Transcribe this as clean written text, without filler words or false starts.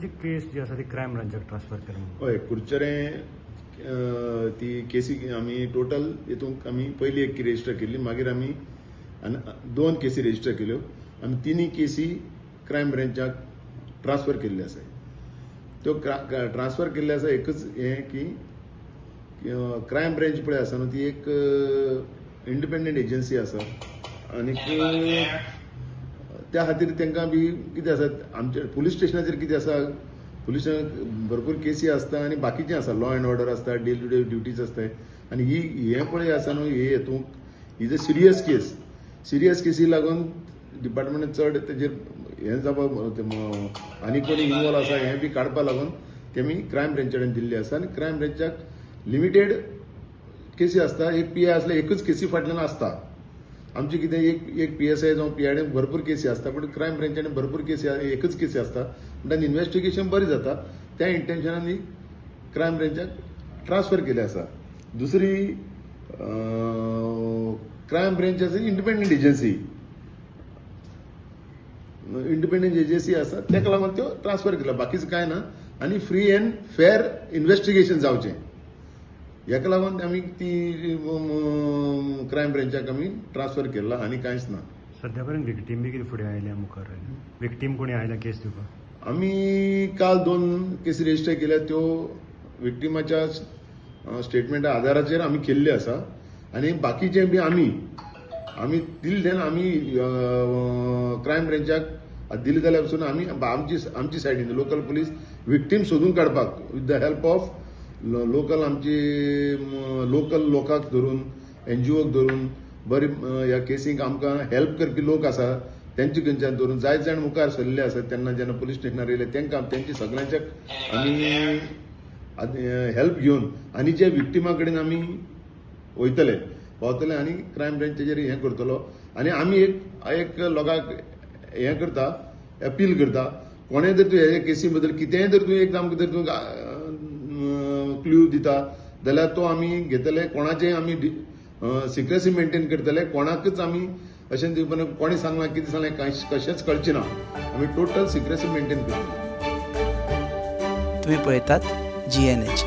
कुडचडेची केस जी आसा ती क्रायम ब्रांचाक ट्रान्सफर केल्या म्हणून. हय, कुडचडें ती केसी आमी टोटल हितूंक आमी पयली एक रजिस्टर केल्ली, मागीर आमी आनी दोन केसी रजिस्टर केल्यो. आमी तिनूय केसी क्रायम ब्रांचाक ट्रान्सफर केल्ले आसा. त्यो ट्रान्सफर केल्ले आसा. एकच हें की क्रायम ब्रांच पळय आसा न्हू, ती एक इंडिपेंडंट एजन्सी आसा आनीक त्या खातीर तांकां बी कितें आसा, आमच्या पुलीस स्टेशनाचेर कितें आसा, पुलीस स्टेशनार भरपूर केसी आसता आनी बाकीचें आसा, लॉ एंड ऑर्डर आसता, डे टू डे ड्युटीज आसता. आनी ही हें पळय आसा न्हू, हे हितूंक is a serious case. Serious केसी लागून डिपार्टमेंटान चड तेजेर हें जावपाक आनी कोणी इनवॉल्व आसा हें बी काडपा लागून तेमी क्रायम ब्रांचा कडेन दिल्ली आसा. आनी क्रायम ब्रांचाक लिमिटेड केसी आसता. एक पी I आसल्यार एकूच केसी फाटल्यान आसता. आमची कितें एक एक पीएसआय जावं पीआयडी भरपूर केसी आसता, पूण क्रायम ब्रांचान भरपूर केसी, एकच केसी आसता म्हणटा इन्वेस्टिगेशन बरें जाता. त्या इंटेन्शनान ही क्रायम ब्रांचाक ट्रान्सफर केले आसा. दुसरी, क्रायम ब्रांच आसा इंडिपेंडंट एजन्सी, इंडिपेंडंट एजन्सी आसा, ताका लागून त्यो ट्रान्सफर केला, बाकीच कांय ना. आनी फ्री अँड फेर इन्वेस्टिगेशन जावचें हेका लागून आमी ती क्रायम ब्रांचाक आमी ट्रान्सफर केला आनी कांयच ना. सध्या पर्यंत विक्टीम बी कितें फुडें आयल्या, मुखार विक्टीम कोणी आयल्या केस दिवपाक? आमी काल दोन केसी रजिस्टर केल्या. त्यो विक्टिमाच्या स्टेटमेंटा आधाराचेर आमी केल्ले आसा. आनी बाकीचे बी आमी आमी दिले तेन्ना आमी क्रायम ब्रांचाक दिले जाल्यार पसून आमी आमची आमची सायडीन लोकल पुलीस विक्टीम सोदून काडपाक with the help of local आमची लोकल लोकांक धरून, एनजीओक धरून, बरी ह्या केसींक आमकां हेल्प करपी लोक आसा तेंचे खंयच्यान धरून जायते जाण मुखार सरले आसा. तेन्ना जेन्ना पुलीस स्टेशनार येयले तांकां तेंची सगळ्यांच्या आमी हेल्प घेवन आनी जे विक्टिमा कडेन आमी वयतले, पावतले आनी क्रायम ब्रांच तेजेर हें करतलो. आनी आमी एक एक लोकांक हें करता, अपील करता, कोणें जर तूं हे केसी बद्दल कितेंय जर तूं एक आमकां जर तूं क्ल्यू दिता जाल्यार तो आमी घेतले. कोणाचें आमी सिक्रेसी मेंटेन करतले. कोणाकच आमी अशें दिवपा कोणें सांगलां, कितें सांगलें, कांय कशेंच कळचें ना. आमी टोटल सिक्रेसी मेंटेन करतले. तुम्ही पळयतात जीएनएच.